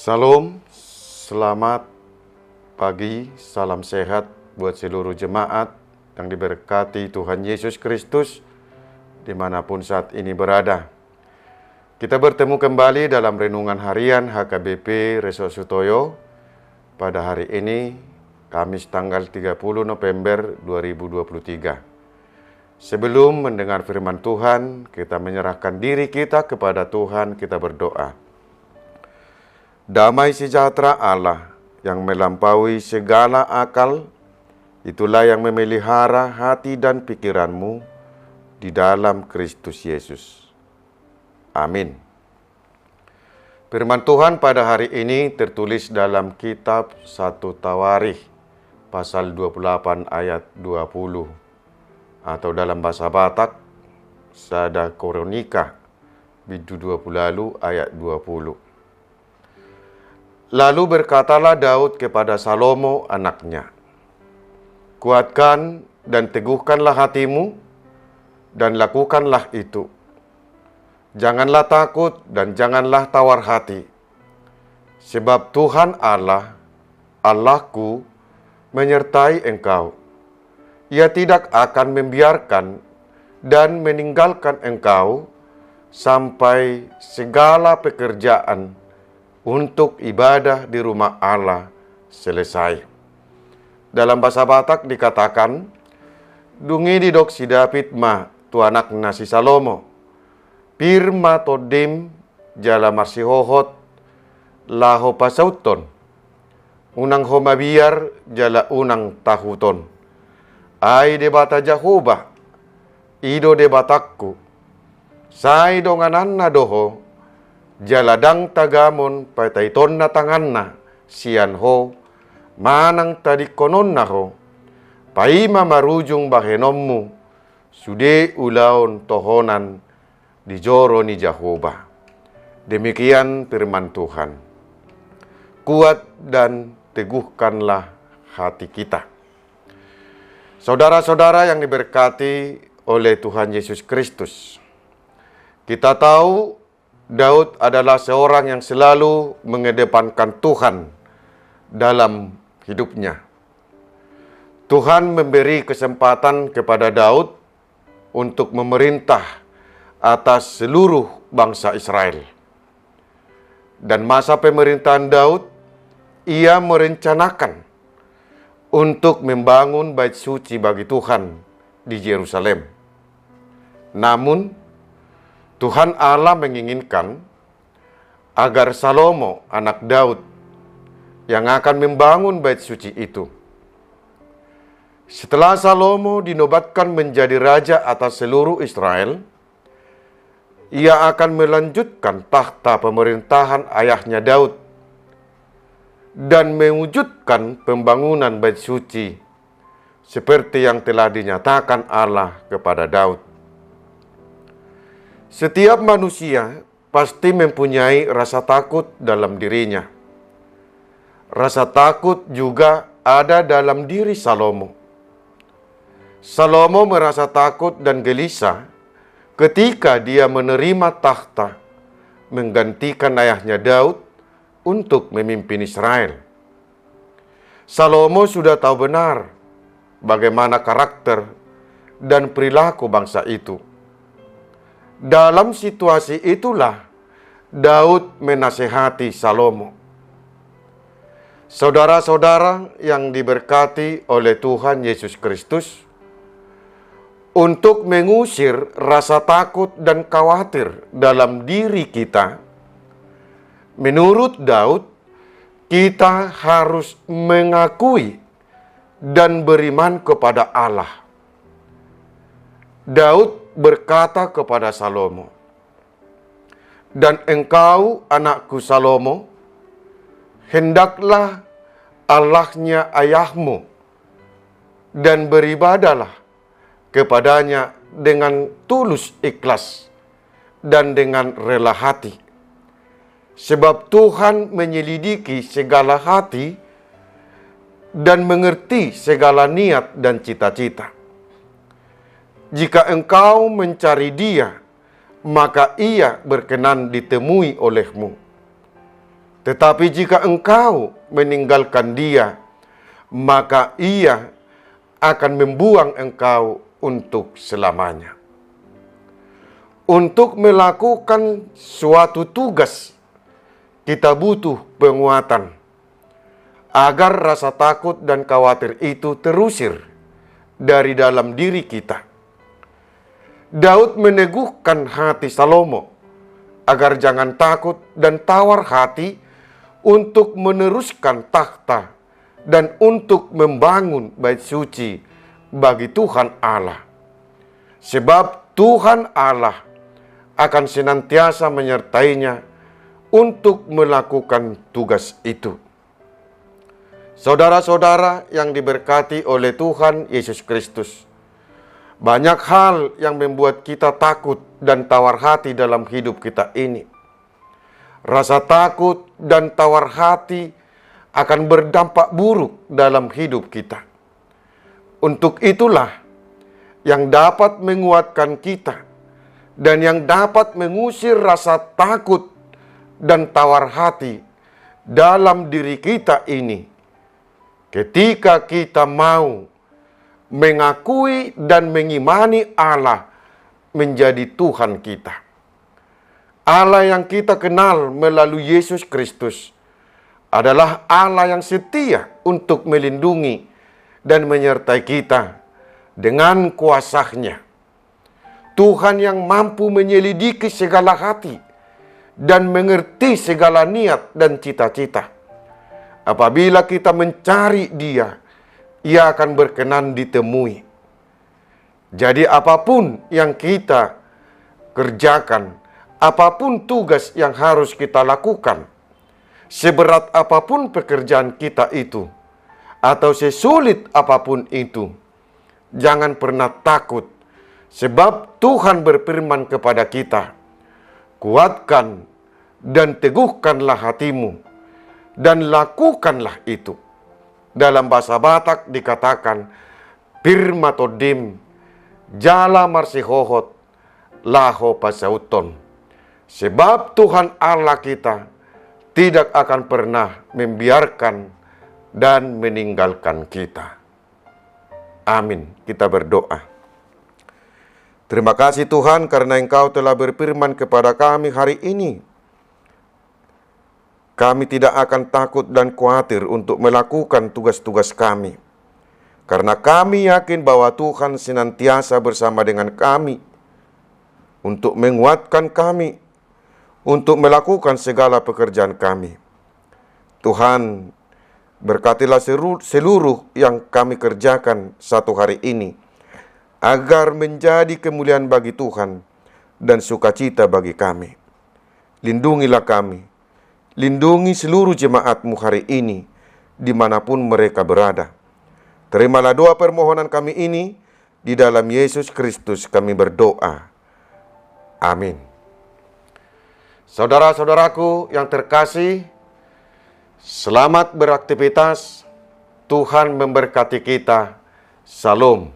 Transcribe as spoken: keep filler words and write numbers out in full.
Shalom, selamat pagi, salam sehat buat seluruh jemaat yang diberkati Tuhan Yesus Kristus dimanapun saat ini berada. Kita bertemu kembali dalam renungan harian H K B P Resort Sutoyo pada hari ini, Kamis tanggal tiga puluh November dua ribu dua puluh tiga. Sebelum mendengar firman Tuhan, kita menyerahkan diri kita kepada Tuhan, kita berdoa. Damai sejahtera Allah yang melampaui segala akal, itulah yang memelihara hati dan pikiranmu di dalam Kristus Yesus. Amin. Firman Tuhan pada hari ini tertulis dalam kitab satu Tawarikh pasal dua puluh delapan ayat dua puluh, atau dalam bahasa Batak, Sada Kronika bindu dua puluh ualu ayat dua puluh. Lalu berkatalah Daud kepada Salomo anaknya, "Kuatkan dan teguhkanlah hatimu, dan lakukanlah itu. Janganlah takut dan janganlah tawar hati, sebab Tuhan Allah, Allahku, menyertai engkau. Ia tidak akan membiarkan dan meninggalkan engkau sampai segala pekerjaan untuk ibadah di rumah Allah selesai." Dalam bahasa Batak dikatakan, dung i didok si David ma tu anakna si Salomo, "Pir ma tondim jala marsihohot laho pasauthon. Unang ho mabiar jala unang tahuthon. Ai Debata Jahowa, i do Debatangku. Sai dongananna do ho, jala ndang tagamon pataitonna tanganna sian ho, manang tadingkononna ho. Paima marujung bahenonmu sude ulaon tohonan di joro ni Jahowa." Demikian firman Tuhan. Kuat dan teguhkanlah hati kita. Saudara-saudara yang diberkati oleh Tuhan Yesus Kristus, kita tahu Daud adalah seorang yang selalu mengedepankan Tuhan dalam hidupnya. Tuhan memberi kesempatan kepada Daud untuk memerintah atas seluruh bangsa Israel. Dan masa pemerintahan Daud, ia merencanakan untuk membangun bait suci bagi Tuhan di Yerusalem. Namun, Tuhan Allah menginginkan agar Salomo, anak Daud, yang akan membangun bait suci itu. Setelah Salomo dinobatkan menjadi raja atas seluruh Israel, ia akan melanjutkan takhta pemerintahan ayahnya Daud dan mewujudkan pembangunan bait suci seperti yang telah dinyatakan Allah kepada Daud. Setiap manusia pasti mempunyai rasa takut dalam dirinya. Rasa takut juga ada dalam diri Salomo. Salomo merasa takut dan gelisah ketika dia menerima takhta menggantikan ayahnya Daud untuk memimpin Israel. Salomo sudah tahu benar bagaimana karakter dan perilaku bangsa itu. Dalam situasi itulah Daud menasehati Salomo. Saudara-saudara yang diberkati oleh Tuhan Yesus Kristus, untuk mengusir rasa takut dan khawatir dalam diri kita, menurut Daud, kita harus mengakui dan beriman kepada Allah. Daud berkata kepada Salomo, "Dan engkau, anakku Salomo, hendaklah Allahnya ayahmu, dan beribadahlah kepada-Nya dengan tulus ikhlas dan dengan rela hati. Sebab Tuhan menyelidiki segala hati dan mengerti segala niat dan cita-cita. Jika engkau mencari Dia, maka Ia berkenan ditemui olehmu. Tetapi jika engkau meninggalkan Dia, maka Ia akan membuang engkau untuk selamanya. Untuk melakukan suatu tugas, kita butuh penguatan agar rasa takut dan khawatir itu terusir dari dalam diri kita. Daud meneguhkan hati Salomo agar jangan takut dan tawar hati untuk meneruskan takhta dan untuk membangun bait suci bagi Tuhan Allah. Sebab Tuhan Allah akan senantiasa menyertainya untuk melakukan tugas itu. Saudara-saudara yang diberkati oleh Tuhan Yesus Kristus, banyak hal yang membuat kita takut dan tawar hati dalam hidup kita ini. Rasa takut dan tawar hati akan berdampak buruk dalam hidup kita. Untuk itulah, yang dapat menguatkan kita dan yang dapat mengusir rasa takut dan tawar hati dalam diri kita ini, ketika kita mau mengakui dan mengimani Allah menjadi Tuhan kita. Allah yang kita kenal melalui Yesus Kristus adalah Allah yang setia untuk melindungi dan menyertai kita dengan kuasa-Nya. Tuhan yang mampu menyelidiki segala hati dan mengerti segala niat dan cita-cita. Apabila kita mencari Dia, Ia akan berkenan ditemui. Jadi, apapun yang kita kerjakan, apapun tugas yang harus kita lakukan, seberat apapun pekerjaan kita itu, atau sesulit apapun itu, jangan pernah takut, sebab Tuhan berfirman kepada kita, "Kuatkan dan teguhkanlah hatimu, dan lakukanlah itu." Dalam bahasa Batak dikatakan, "Pir ma tondim, jala marsihohot laho pasauthon." Sebab Tuhan Allah kita tidak akan pernah membiarkan dan meninggalkan kita. Amin. Kita berdoa. Terima kasih, Tuhan, karena Engkau telah berfirman kepada kami hari ini. Kami tidak akan takut dan khawatir untuk melakukan tugas-tugas kami, karena kami yakin bahwa Tuhan senantiasa bersama dengan kami untuk menguatkan kami untuk melakukan segala pekerjaan kami. Tuhan, berkatilah seru-, seluruh yang kami kerjakan satu hari ini, agar menjadi kemuliaan bagi Tuhan dan sukacita bagi kami. Lindungilah kami, lindungi seluruh jemaat-Mu hari ini, di mana pun mereka berada. Terimalah doa permohonan kami ini, di dalam Yesus Kristus kami berdoa. Amin. Saudara-saudaraku yang terkasih, selamat beraktivitas. Tuhan memberkati kita. Shalom.